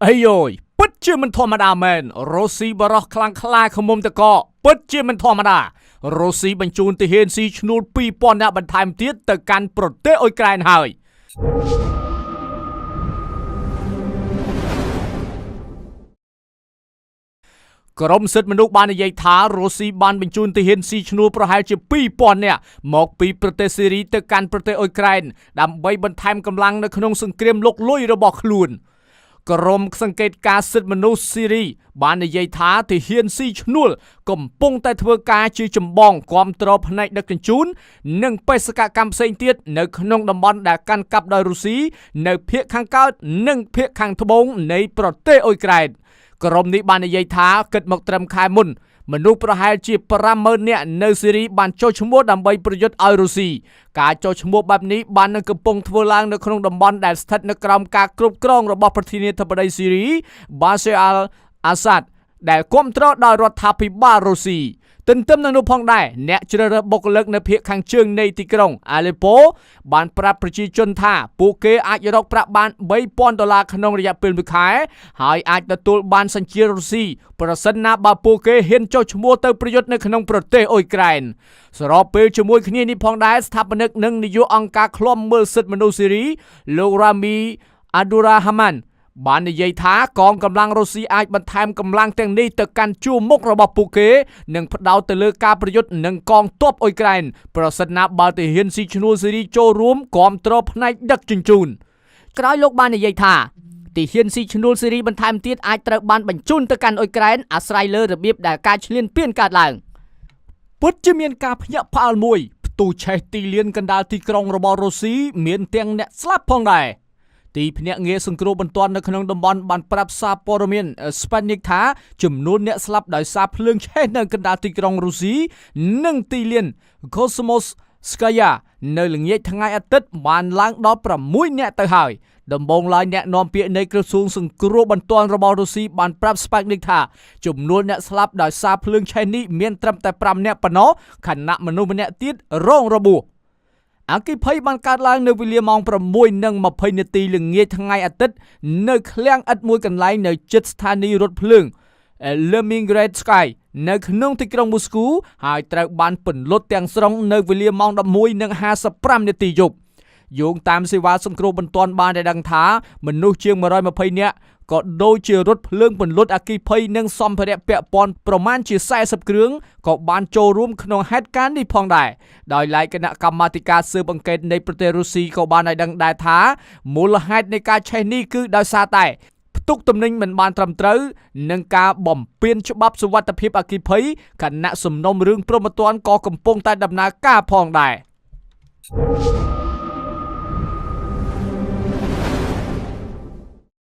អីយយពិតជាមិនធម្មតាមែនរុស្ស៊ីបរោះខ្លាំងក្លាខមុំតកពិតជាមិនធម្មតារុស្ស៊ីបញ្ជូនទាហានស៊ីឈ្នួល2000នាក់បន្ថែមទៀតទៅកាន់ប្រទេសអ៊ុយក្រែនហើយក្រមសិទ្ធិមនុស្សបាននិយាយថារុស្ស៊ីបានបញ្ជូនទាហានស៊ីឈ្នួលប្រហែលជា2000នាក់មកពីប្រទេសស៊ីរីទៅកាន់ប្រទេសអ៊ុយក្រែនដើម្បីបន្ថែមកម្លាំងនៅក្នុងសង្គ្រាមលុកលុយរបស់ខ្លួនក្រមសង្កេតការសិទ្ធិមនុស្សស៊ីរីបាននិយាយថាទាហានស៊ីឈ្នួលកំពុងតែធ្វើការជាចម្បងគាំទ្រផ្នែកដឹកជញ្ជូននិងបេសកកម្មផ្សេងទៀតនៅក្នុងតំបន់ដែលកាន់កាប់ដោយរុស្ស៊ីនៅភាគខាងកើតនិងភាគខាងត្បូងនៃប្រទេសអ៊ុយក្រែនក្រុមនេះបាននិយាយថាគិតមកត្រឹមខែមុនមនុស្សប្រហែលជា50000នាក់នៅស៊ីរីបានចុះឈ្មោះដើម្បីប្រយុទ្ធឲ្យរុស្ស៊ីការចុះឈ្មោះបែបនេះបាននឹងកំពុងធ្វើឡើងនៅក្នុងតំបន់ដែលស្ថិតនៅក្រោមការគ្រប់គ្រងរបស់ប្រធានាធិបតីស៊ីរីបាសេអាល់អាសាដដែលគាំទ្រដោយរដ្ឋាភិបាលរុស្ស៊ីទន្ទឹមនឹងនោះផងដែរអ្នកជ្រើសរើសបុគ្គលិកនៅភាគខាងជើងនៃទីក្រុងអាលេប៉ូបានប្រាប់ប្រជាជនថាពួកគេអាចរកប្រាក់បាន3000ដុល្លារក្នុងរយៈពេលមួយខែហើយអាចទទួលបានសញ្ជាតិរុស្ស៊ីប្រសិនណាបើពួកគេហ៊ានចុះឈ្មោះទៅប្រយុទ្ធនៅក្នុងប្រទេសអ៊ុយក្រែនស្របពេលជាមួយគ្នានេះផងដែរស្ថាបនិកនិងនាយកអង្គការឃ្លាំមើលសិទ្ធិមនុស្សស៊ីរីលោករ៉ាមីអាឌូរ៉ាហាម៉ាន់បាននិយាយថាកងកម្លាំងរុស្ស៊ីអាចបន្ថែមកម្លាំងទាំងនេះទៅកាន់ជួរមុខរបស់ពួកគេនិងផ្ដោតទៅលើការប្រយុទ្ធនឹងកងទ័ពអ៊ុយក្រែនប្រសិនណាបើទាហានស៊ីឈ្នួលស៊ីរីចូលរួមគាំទ្រផ្នែកដឹកជញ្ជូនក្រោយលោកបាននិយាយថាទាហានស៊ីឈ្នួលស៊ីរីបន្ថែមទៀតអាចត្រូវបានបញ្ជូនទៅកាន់អ៊ុយក្រែនអាស្រ័យលើរបៀបដែលការឈ្លានពានកើតឡើងពិតជាមានការភ្ញាក់ផ្អើលមួយផ្ទុះឆេះទីលានកណ្ដាលទីក្រុងរបស់រុស្ស៊ីមានទាំងអ្នកស្លាប់ផងដែរទីភ្នាក់ងារសង្គ្រោះបន្ទាន់នៅក្នុងតំបន់បានប្រាប់សារព័ត៌មាន Sputnik ថាចំនួនអ្នកស្លាប់ដោយសារភ្លើងឆេះនៅកណ្ដាលទីក្រុងរុស្ស៊ីនិងទីលាន Cosmos Skaya នៅល្ងាចថ្ងៃអាទិត្យបានឡើងដល់6នាក់ទៅហើយដំបូងឡើយអ្នកនាំពាក្យនៃក្រសួងសង្គ្រោះបន្ទាន់របស់រុស្ស៊ីបានប្រាប់ Sputnik ថាចំនួនអ្នកស្លាប់ដោយសារភ្លើងឆេះនេះមានត្រឹមតែ5នាក់ប៉ុណ្ណោះខណៈមនុស្សម្នាក់ទៀតរងរបួសអគ្គិភ័យបានកើតឡើងនៅវេលាម៉ោង6:20នាទីល្ងាចថ្ងៃអាទិត្យនៅឃ្លាំងឥដ្ឋមួយកន្លែងនៅជិតស្ថានីយ៍រថភ្លើង Leningrad Sky នៅក្នុងទីក្រុងមូស្គូហើយត្រូវបានពន្លត់ទាំងស្រុងនៅវេលាម៉ោង11:55នាទីយប់យោងតាមសេវាសង្គ្រោះបន្ទាន់បានដឹងថាមនុស្សជាង120នាក់ក៏ដូចជារថភ្លើងពន្លត់អគ្គិភ័យនិងសម្ភារៈពាក់ព័ន្ធប្រមាណជា40គ្រឿងក៏បានចូលរួមក្នុងហេតុការណ៍នេះផងដែរដោយឡែកគណៈកម្មាធិការស៊ើបអង្កេតនៃប្រទេសរុស្ស៊ីក៏បានឲ្យដឹងដែរថាមូលហេតុនៃការឆេះនេះគឺដោយសារតែផ្ទុកទំនិញមិនបានត្រឹមត្រូវនិងការបំពានច្បាប់សុវត្ថិភាពអគ្គិភ័យខណៈសំណុំរឿងព្រហ្មទណ្ឌក៏កំពុងតែដំណើរការផងដែរ។